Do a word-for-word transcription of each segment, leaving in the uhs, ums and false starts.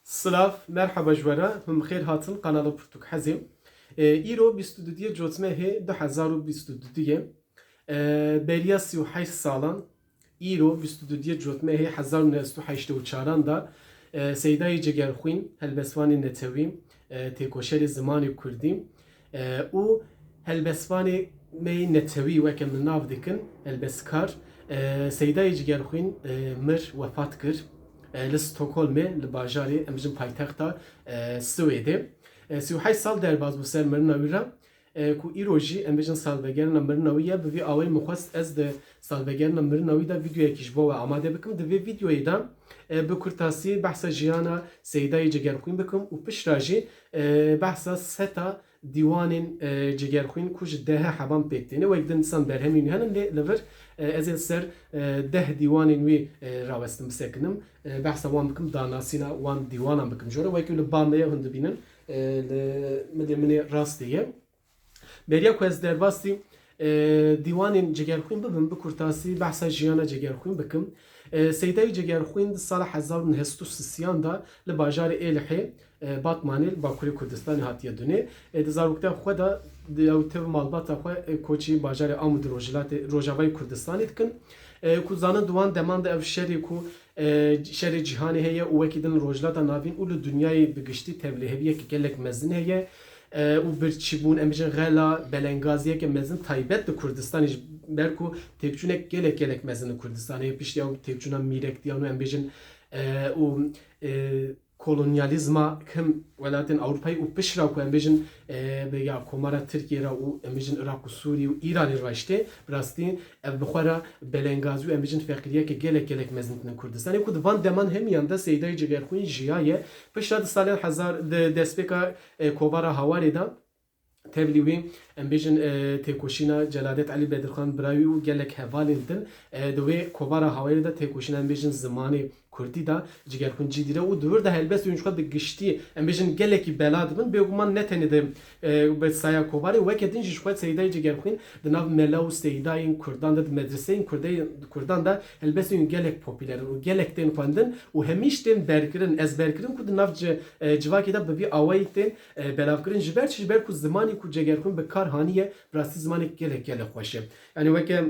Silav, merhaba ji we re, hûn bi xêr hatin kanala Pirtûk Hezê. E, îro bîst û duyê Cotmehê du hezar û bîst û duyê. E, beriya sî û heşt salan, îro bîst û duyê Cotmehê hezar û neh sed û heştê û çaran de, e, Seydayê Cegerxwîn, helbestvanê netewî, e, têkoşerê zimanê kurdî, e, û helbestvanê me yê netewî weke min nav dikin, helbestkar, e, Seydayê Cegerxwîn, e, mir, wefat kir, e, li Stockholmê, li bajarê, em bijin paytexta, e, Swêdê. E, sî û heşt sal derbas bû ser mirina wî re. E, ku îro jî, em bêjin, salvegerina mirina wî ye, bi vî awayî min xwest ez di salvegerina mirina wî de vîdeoyekî ji bo we amade bikim. Di vê vîdeoyê de, e, bi kurtasî behsa jiyana Seydayê Cegerxwîn bikim û piştre jî, e, behsa seta dîwanên, e, Cegerxwîn ku ji dehê heban pêk têne. Wek din dîsan berhemên wî henin, lê li vir, e, ez ê li ser, e, deh dîwanên wî, e, rawestim bisekinim. E, behsa wan bikim, danasîna wan dîwanan bikim ji we re. Wekî li ba me ye hûn dibînin, e, li milê min ê rastê ye. Beriya ku ez derbasî, e, dîwanên Cegerxwîn bibim, bi kurtasî behsa jiyana Cegerxwîn bikim. E, Seydayê Cegerxwîn di sala hezar û neh sed û sisiyan de li bajarê Êlihê, e, Batmanê, li Bakurê Kurdistanê hatiye dunê. E, di zaroktiya xwe de di ew tev malbata xwe, e, koçî bajarê Amûd, Rojhilatê, Rojavayê Kurdistanê dikin. E, ku zanin di wan deman de ev şerê ku, e, şerê cîhanê heye û wekî din li Rojhilata Navîn û li dinyayê bi giştî tevliheviyeke gelek mezin heye, e, û birçîbûn, em bijin xela, belengaziyeke mezin taybet li Kurdistanê ji ber ku têkçûnek gelek gelek mezin li Kurdistanê heye. Piştî ew têkçûna mîrektiyan û em bijin, e, û, e, kolonyalîzma kim welatên Ewropayê û piştre ku em bêjin, e, bi ya Komara Tirkiyê re û em bêjin Iraq û Sûrî û Îranê raştê, bi rastî ev bi xwe re belengazî û em bêjin feqîriyeke gelek gelek mezin tine Kurdistanê ku di van deman hemiyan de Seydayê Cegerxwîn jiyaye. Piştre di salên hezar, di destpêka, e, kovara Hawarê de, tevlî wî, em bêjin, e, têkoşîna Celadet Elî Bedirxan, birayî û gelek hevalên din, e, di wê kovara Hawarê de têkoşîna, em bêjin, zimanê kurdî de Cegerxwîn cî dîre û di wir de helbestên wî ji xwe bi giştî, em bêjin, gelekî bela dibin. Bêguman ne tenê di, e, bi saya kovarê, weke din jî ji xwe Seydayê Cegerxwîn di nav mela û seydayên kurdan de, di medreseyên kurdeyên, kurdan de helbestên wî gelek popûler in û gelek tên xwendin û hemîş tên berkirin, ezberkirin ku di nav ci-, e, civakê de bi vî awayî tên, e, belavkirin. Ji ber çi? Ji ber ku zimanê ku Cegerxwîn bi kar haniye, bi rastî zimanek gelek gelek xweş e. Yanî weke,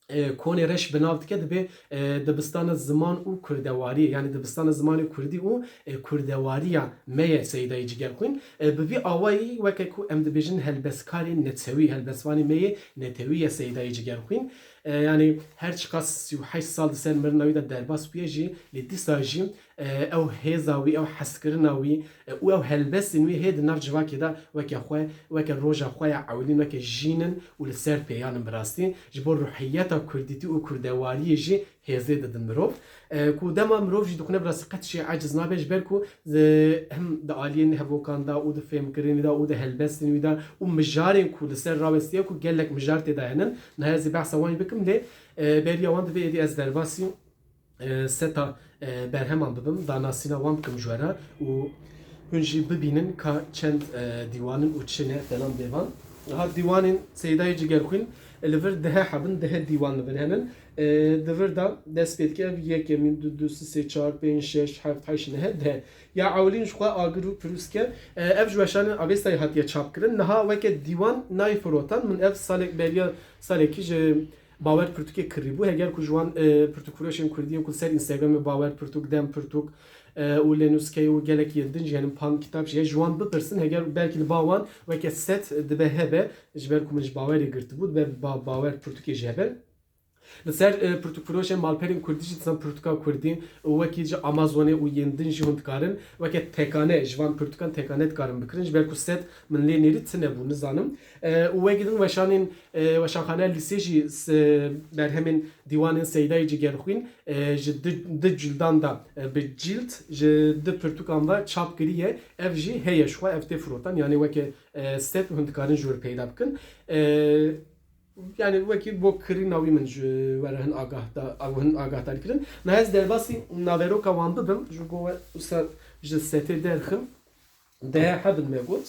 e, Konê Reş bi nav dike, dibê, e, dibistana ziman û kurdewariyê, yanî dibistana zimanê kurdî û, e, kurdewariya me ye Seydayê Cegerxwîn. E, bi vî awayî weke ku em dibêjin helbestkarê netewî, helbestvanê me yê netewî ye Seydayê Cegerxwîn. E, yanî her çiqas sî û heşt sal di ser mirina wî de derbas bûye jî, lê dîsa jî, e, ew hêza wî, ew hezkirina wî, e, û ew helbestên wî hê di nav civakê de weke xwe, weke roja xwe ya ewilîn, weke jîn in û li ser pêyan in bi rastî. Ji bo ruhiyeta kurdîtî û kurdewariyê jî hêzê didin mirov. E, ku dema mirov jî dixwine bi rastî qet jê eciz nabe, ji ber ku, e, hem di aliyên hevokan de û di fêmkirinê de û di helbestên wî de û mijarên ku li ser rawestiye ku gelek mijar tê de henin. Niha ez ê behsa wan jî bikim, lê, e, beriya wan divê êdî ez derbasî e, seta, e, berheman bibim, danasîna wan bikim ji we re û hûn jî bibînin ka çend, e, dîwan in û çi ne, falan bêvan. Niha dîwanên Seydayê Cigerxwîn li vir dehê hebin, dehê dîwan li vir henin. E, di vir de dest pê dike, ev yekemîn, du, du, sê, sê, çar, pênc, şeş, heft, heşt, nehê, dehê. Ya ewilîn ji xwe agir û pirûsk e. E, ev ji weşanên Avestayê hatiye çapkirin. Niha weke dîwan nayê firotan. Min ev salek beriya salekî ji Bawer Pirtûkê kirîbû. Heger ku ji wan, e, pirtûkfiroşên kurdî yên ku li ser Instagramê Bawer Pirtûk, Dem Pirtûk, e, û Lenûskey û gelek yên din jî henin, Pan Kitap jî ye. Ji wan bipirsin, heger belkî li ba wan weke set dibe hebe, ji ber ku min ji Bawerê girtibû, dibe ba-, Bawer Pirtûkê jî hebe. Li ser, e, pirtûkfiroşên malperên kurdî jî dizan pirtûka kurdî û wekî ji Amazonê û yên din jî hûn dikarin weke tekane, ji van pirtûkan tekane dikarin bikirin, ji ber ku set min lê nêrî tune bû, nizanim. E, û wekî din weşanên E, Weşanxaneya Lîsê jî s-, berhemên dîwanên Seydayê Cigerxwîn, e, ji du, du cildan de, e, bi cîld ji du pirtûkan ve çap kiriye. Ev jî heye ji xwe, ev tê firotan. Yanî weke, e, set hûn dikarin ji wir peyda bikin. E, yanî wekî bo kirîna wî min ji we re hin agah da, hin agahdarî kirin. Niha ez derbasî naveroka wan bibim, ji bo we wisa ji setê derxim. Dehê hebin me got.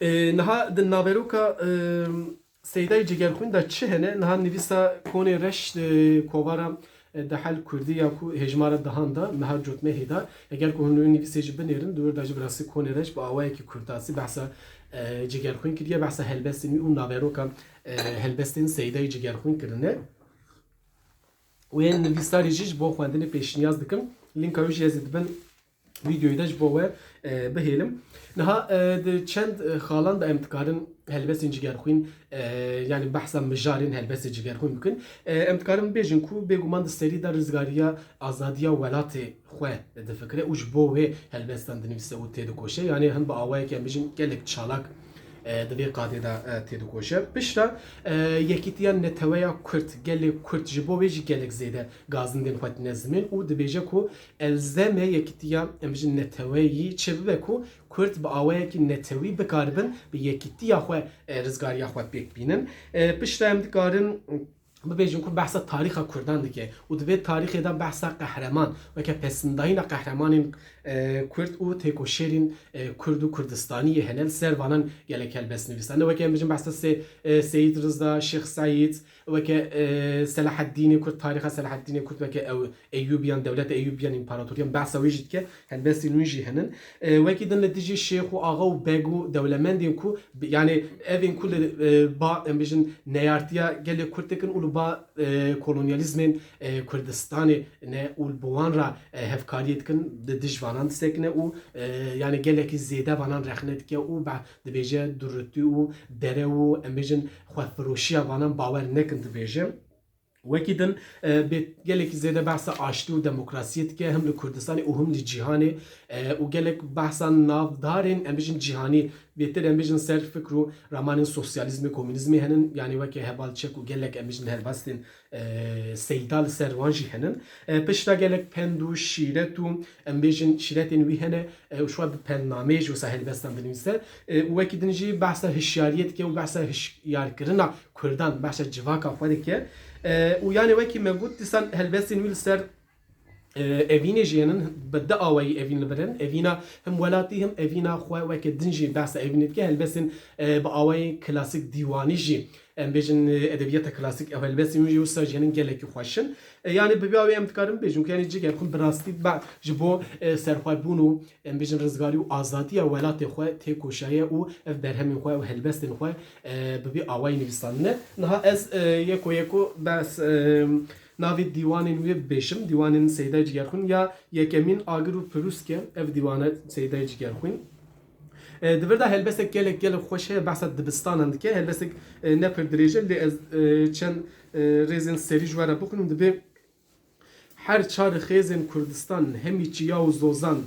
E, niha di naveroka, e, Seydayê Cigerxwîn de çi hene? Niha nivîsa Konê Reş, e, kovara, e, di hel kurdî ya ku hêjmara dehan de, meha cotmehê de, eger ku hûn wê nivîsê jî binêrin, di wir de jî bi rastî konê re jî bi awayekî kurtasî behsa, e, Cigerxwîn kiriye, behsa helbestên wî û naveroka, e, helbestên Seydayê Cigerxwîn kirine. Û yên nivîsarî jî ji bo xwendinê pêşniyaz dikim. Lînka wî jî ez ê di bin vîdeoyê de ji bo we, e, bihêlim. Niha, e, di çend, e, xalan de em dikarin helbestên Cigerxwîn, e, yanî behsa mijarên helbestê Cigerxwîn bikin. E, em dikarin bêjin ku bêguman di serî de rizgariya azadiya welatê xwe difikire û ji bo wê helbestan dinivîse û têdikoşe. Yanî hin bi awayekî em bijin gelek çalak, e, di vê qadê de, e, têdikoşe. Piştre, e, yekîtiya neteweya Kurd, gelê Kurd ji bo wê jî gelek zêde gazindên xwe tîne zimên û dibêje ku elzem e yekîtiya, em bijin neteweyî çê bibe ku Kurd bi awayekî netewî bikaribin bi yekîtiya xwe, e, rizgariya xwe pêk bînin. E, piştre em dikarin bibêjin ku behsa tarîxa Kurdan dike û di vê tarîxê de behsa qehreman, weke pesindahîna qehremanên, e, Kurd û têkoşerên, e, Kurd û Kurdistanî yê hene li ser vanan gelek helbest nivîsane. Weke em bijin behsa Sê-, e, Seyîd Riza, Şêx Seîd, weke, e, Selaheddînê Kurd, tarîxa Selaheddînê Kurd, weke ew Eyûbiyan, dewleta Eyûbiyan, împaratoriyan, behsa wê jî dike, helbestên wî jî hene. E, wekî din li dijî şêx û axa û beg û dewlemendên ku, bi-, yanî evên ku li, e, ba, em bijin, neyartiya gelê Kurd dikin û li ba, e, kolonyalîzmên, e, Kurdistanê ne û li bi wan re, e, hevkariyê dikin, di dij vanan disekine û, e, yanî gelekî zêde vanan rexne dike û be-, dibêje durûtî û dere û, em bijin, xwefiroşiya vanan bawer nekin dibêje. Wekî din, e, bê gelekî zêde behsa aştî û demokrasiyê dike, him li Kurdistanê û him li cîhanê, e, û gelek behsa navdarên, em bijin, cîhanî, bêtir, em bijin, ser fikr û ramanên sosyalîzmê, komûnîzmê henin, yanî weke heval çek û gelek, em bijin, helbestên, e, Seyda li ser wan jî henin. E, piştre gelek pend û şîret û, em bijin, şîretên wî hene, e, û şwa bi pendnameyê jî wisa helbestan dinivîse. E, û wekî din jî behsa hişyariyê dike û behsa hişyarkirina Kurdan, behsa civaka xwe dike. E, û yanî wekî me got, dîsan helbestên wî li ser, e, evînê jî henin, bi di awayî evîn li vir in. Evîna him welatî him evîna xwe weke din jî behsa evînê dike. Helbestên, e, bi awayê klasîk dîwanî jî, em bêjin, e, edebiyata klasîk, ew helbestên wî jî wisa jî henin gelekî xweş in. E, yanî bi vî awê em dikarin bêjin ku yanî Cigerxwîn bi rastî be-, ji bo, e, serxwebûn û, em bêjin, rizgarî û azadiya welatê xwe têkoşaye û ev berhemên xwe, ev helbestên xwe, e, bi vî awayî nivîsandine. Niha ez, e, yeko yeko bes, e, navê dîwanên wê bibêjim. Dîwanên Seydayê Cigerxwîn ya yekemîn Agir û Pirûsk e. Ev dîwana Seydayê Cigerxwîn. E, di vir de helbestek gelek, gelek xweş heye, behsa dibistanan dike. Helbestek, e, ne pir dirêj e, lê ez, e, çend, e, rêzên serî ji we re bixwînim. Dibê: Her çar xêzên Kurdistan, hemî çiya û zozan,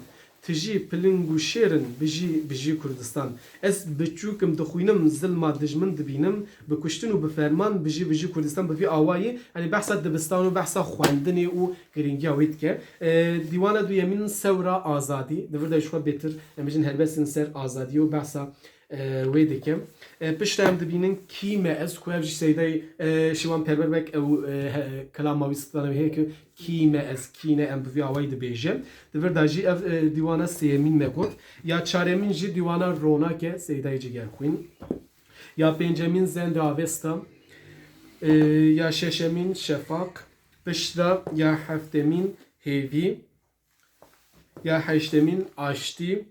tijî piling û şêr in, bijî, bijî Kurdistan. Ez biçûk im, dixwînim, zilma dijmin dibînim, bi kuştin û bi ferman, bijî, bijî Kurdistan. Bi vî awayî, yanî behsa dibistan û behsa xwendinê û girîngiya wê dike. E, dîwana duyemîn Sewra Azadî, di vir de ji xwe bêtir, em bijin, helbestên ser azadiyê û behsa, e, wê dike. E, piştre em dibînin Kî me ez, ku ev jî Seydayê, e, Şivan Perwer wek ew, e, he-, kilama wî, strana wî heye ku Kî me ez, kî ne, em bi vî awayî dibêje. Di vir de jî ev, e, dîwana sêyemîn me got. Ya çaremîn jî dîwana Ronak e, Seydayê Cigerxwîn. Ya pêncemîn Zendê Avesta. E, ya şeşemîn Şefaq. Piştre ya heftemîn Hêvî. Ya heştemîn Aştî,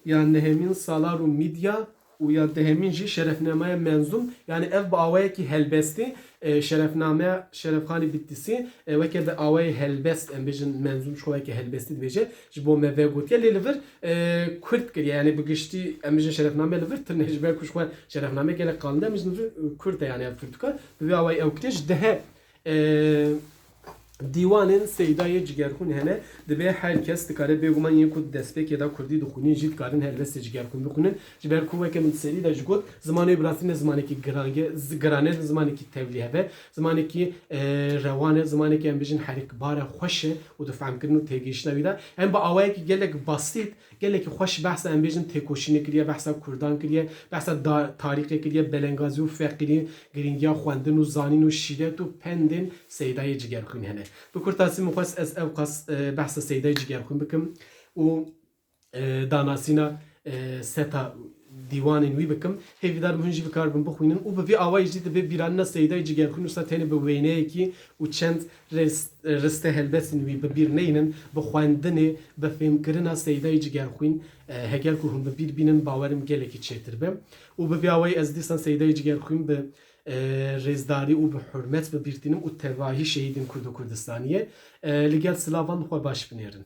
ya nehemîn Salar û Midya û ya dehemîn jî Şerefnameya Menzûm. Yanî ev bi awayekî helbestî, e, Şerefnameya Şerefxanê Bitlîsî, e, weke bi awayê helbest, em bêjin, Menzûm ji xwe weke helbestî dibêje, ji bo me vegotiye. Lê li vir, e, kurt kiriye. Yanî bi giştî, em bêjin, Şerefname li vir tune, ji ber ku ji xwe Şerefname gelek qalin e, em bêjin li vir, e, kurt e, yanî ev pirtûka. Bi vê awayî ew kiriye. Ji dehe, e, dîwanên Seydayê Cigerxwîn hene, divê her kes dikare bêguman yên ku di destpêkê de kurdî dixwînin jî dikarin helbestê Cigerxwîn bixwînin. Ji ber ku weke min di serî de jî got, zimanê wî bi rastî ne zimanekî girange-, zi-, giran e, ne zimanekî tevlîhev e, zimanekî, e, rewan e, zimanekî, em bêjin, herikbar e, xweş e û di fehmkirin û têgihiştina wî de. Em bi awayekî gelek basît, gelekî xweş behsa, em bêjin, têkoşînê kiriye, behsa kurdan kiriye, behsa da-, tarîxê kiriye, belengazî û feqîrî, girîngiya xwendin û zanîn û şîret û pendên Seydayê Cigerxwîn hene. Bi kurtasî min xwest ez ew qas, e, behsa Seydayê Cigerxwîn bikim û, e, danasîna, e, seta dîwanên wî bikim. Hêvîdar im hûn jî bikaribin bixwînin û bi vî awayî jî divê bîranîna Seydayê Cigerxwîn wisa tenê bi wêneyekî û çend rêz-, ristê helbestên wî bi bîr neynin, bi xwendinê, bi fêmkirina Seydayê Cigerxwîn, e, heger ku hûn bi bîr bînin, bawer im gelekî çêtir be. Û bi vî awayî ez dîsan Seydayê Cigerxwîn bi, e, rêzdarî û bi hurmet bi bîr tînim û tevahî şehîdên Kurd û Kurdistanî ye. E, li gel silavan xwe baş binêrin.